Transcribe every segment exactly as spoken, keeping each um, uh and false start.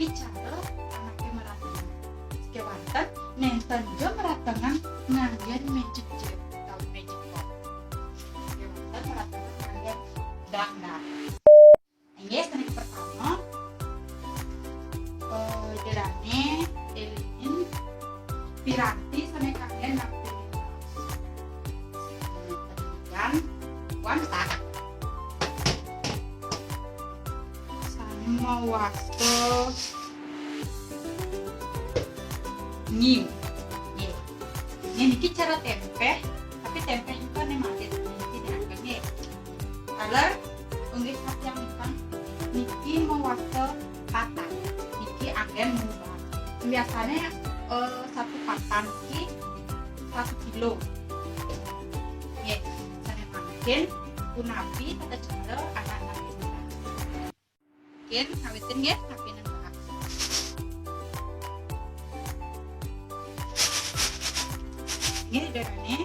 Cara anaké meratengan. Kéwanten nénten ja meratengan nganggén magic jar atau magic pot. Kéwanten meratengan nganggén dangdang. Inggih, sané pertama, eh, jerané élingin piranti sané kanggén nampi. Kemudian, wantah. Sané mawasta nyim. Nggih. Nggih, niki cara témpéh, tapi témpéh itu né mati niki diangkat nggih. Taler, inggih saking niki mawasta patan. Niki anggén mubah. Biasané, eh, satu patan niki satu kilo. Nggih, sané mangkin punapi tata cara anak-anak. Mungkin ngawitin nggih, tapi nang bawah. Nggih, darané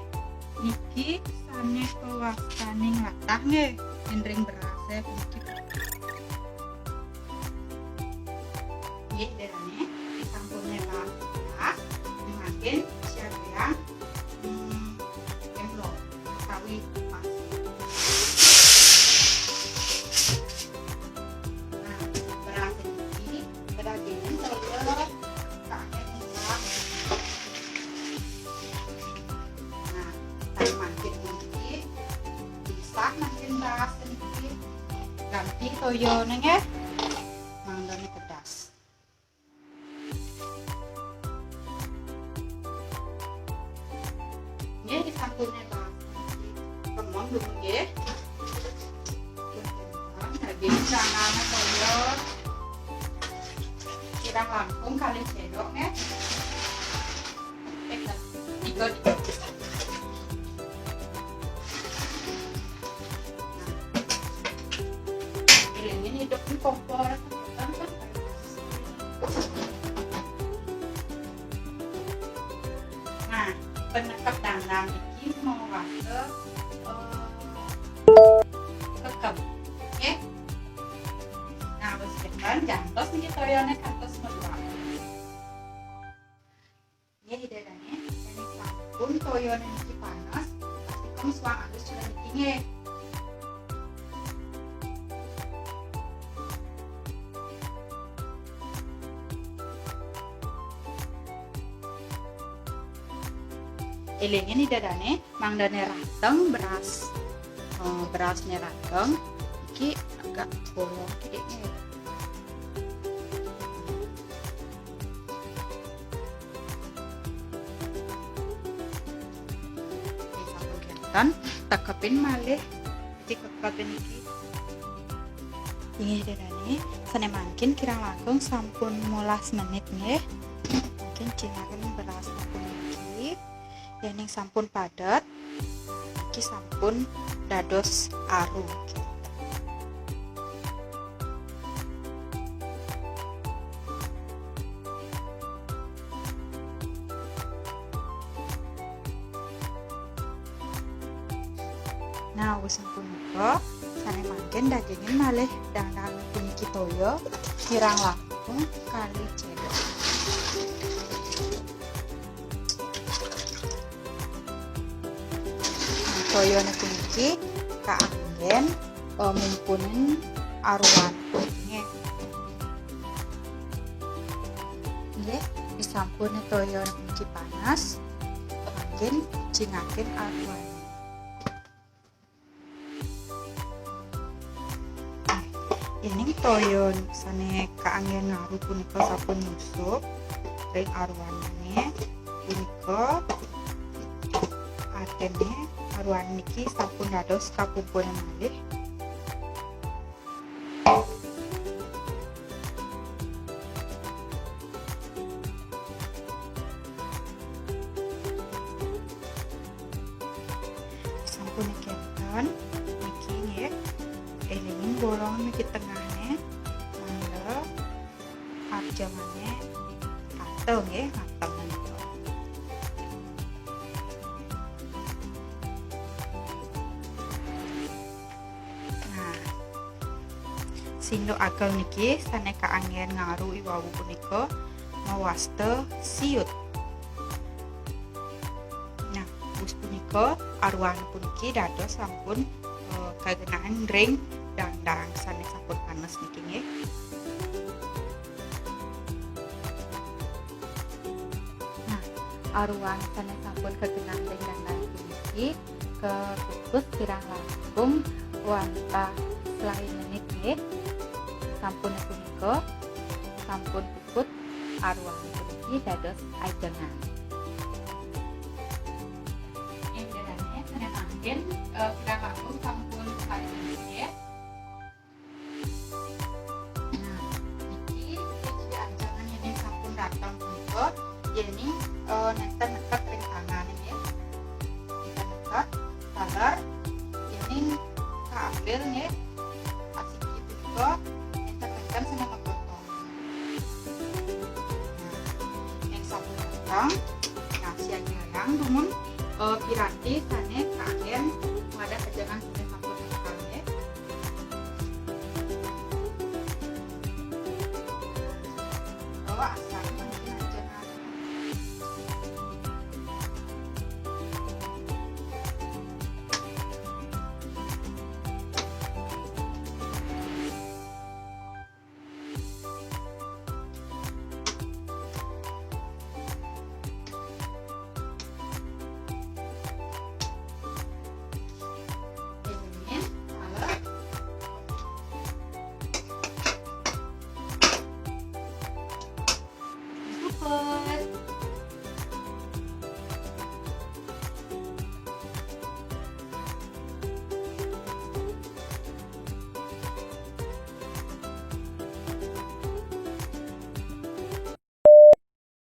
niki sané kawastaning latah nggih, indring berasé niki. Nggih, darané disampun latah, mangkin siagian, hmm, emblor utawi pas. Nah, beras ini kedagingin toyo, kakek ungkap. Nah, tang mangkin niki, pisah mangkin beras niki. Ganti toyo neng ya. Mangga niki pedas. Nggih, disampuné bas. Kemong dulu nggih. Daging cangané toyo. Kirang langkung kalih sendok nggih. Eh, tiga, tiga. Nah. Ini hidup di kompor. Nah, penekep dangdang iki mawasta, eh, kekem. Oke. Nah, wis kekem, jantos niki toyoné kantos meluap. Nggih, Ida Dané, yén sampun toyoné niki panas, pastikan suang alus sudah niki nggih. Élingin Ida Dané, mangdané rateng beras. Eh, berasné rateng, iki agak bolong titik nggih. Oke, sampun kénten, tekepin malih. Iki kekep niki. Inggih, Ida Dané, sané mangkin kirang langkung sampun limolas menit nggih. Mangkin jingaken beras puniki. Yéning sampun padet, niki sampun dados aru. Nah, wus punika, sané mangkin dagingin malih dangdang puniki toya, kirang langkung kalih sendok. Nah, toyané puniki kaanggén, eh, mumpunin aruan. Nggih. Nggih, disampun toya puniki panas, mangkin jingakin aruan. Yéning toya sané kaanggén ngaru punika sampun nyusup ring aruané punika, artiné aruan niki sampun dados kapumpunan malih. Sampun kénten, niki nggih, élingin bolong niki tengahné, mangda arjamané rata nggih, mateng menika. Nah, Sing agel niki sané kaanggén ngaru i wau punika mawasta siut. Nah, wus punika aruan puniki dados sampun, eh, kagenah ring dandang sané sampun panes niki nggih. Nah, aruan sané sampun kagenah ring dandang puniki kakukus kirang langkung wantah selaé menit nggih. Sampun punika, sampun puput aruan puniki dados ajengan. Inggih, sané mangkin, eh, kirang langkung sampun selaé menit nggih. Nah, niki, niki ajengan yéning sampun dateng punika, yéning, eh, nénten neked ring tangan nggih. Nénten neked, taler, yéning kaambil nggih, asiki punika, nénten-nénten sané magotong. Nah, yén sampun mateng, nah, siagiayang dumun, eh, piranti sané kaanggén madan ajengan sané sampun mateng nggih. Oh, asam mungkin ajengan.